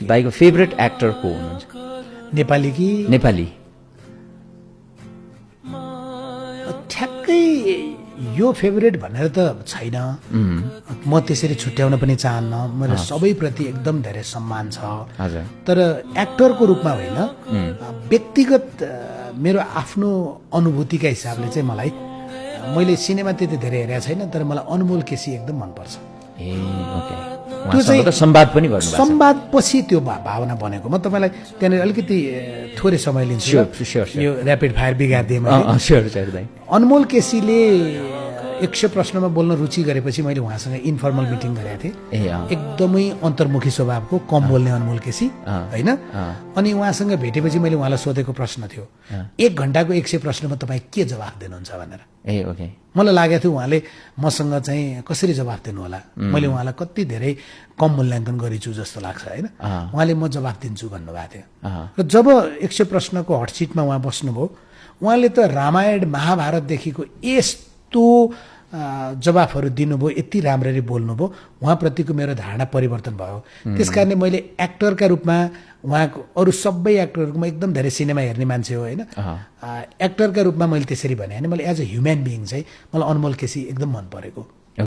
दाइको favourite actor को हुनुहुन्छ? नेपाली कि नेपाली? ठ्याक्कै यो फेभरेट भनेर त छैन। म त्यसरी छुट्याउन पनि चाहन्न। मेरो सबैप्रति एकदम धेरै सम्मान छ। हजुर। तर एक्टरको रूपमा होइन, व्यक्तिगत मेरो आफ्नो अनुभूतिका हिसाबले चाहिँ मलाई, मैले सिनेमा त्यति धेरै हेरेको छैन, तर मलाई अनमोल केसी एकदम मनपर्छ। ए ओके। त्यो चाहिँ संवाद पनि गर्नुभएको छ? संवादपछि त्यो भावना बनेको। म तपाईँलाई त्यहाँनिर अलिकति थोरै समय लिन्छु। यो ऱ्यापिड फायर बिगारिदिएँ मैले। स्योर दाइ। अनमोल केसीले 100 प्रश्नमा बोल्न रुचि गरेपछि मैले उहाँसँग इन्फर्मल मिटिङ गरेको थिएँ। एकदमै अन्तर्मुखी स्वभावको, कम बोल्ने अनमोल केसी होइन। अनि उहाँसँग भेटेपछि मैले उहाँलाई सोधेको प्रश्न थियो, 1 घण्टाको 100 प्रश्नमा तपाईँ के जवाफ दिनुहुन्छ भनेर। ए ओके। मलाई लागेको थियो उहाँले मसँग चाहिँ कसरी जवाफ दिनु होला। मैले उहाँलाई कति धेरै कम मूल्याङ्कन गरेछु जस्तो लाग्छ होइन। उहाँले म जवाफ दिन्छु भन्नुभएको थियो। र जब 100 प्रश्नको हटसिटमा उहाँ बस्नुभयो, उहाँले त रामायण महाभारतदेखिको यस्तो जवाफहरू दिनुभयो, यति राम्ररी बोल्नुभयो, उहाँप्रतिको मेरो धारणा परिवर्तन भयो। त्यस कारणले मैले एक्टरका रूपमा उहाँको, अरू सबै एक्टरहरूमा एकदम धेरै सिनेमा हेर्ने मान्छे हो होइन, एक्टरका रूपमा मैले त्यसरी भने होइन, मैले एज अ ह्युमन बिइङ चाहिँ मलाई अनमोल केसी एकदम मन परेको।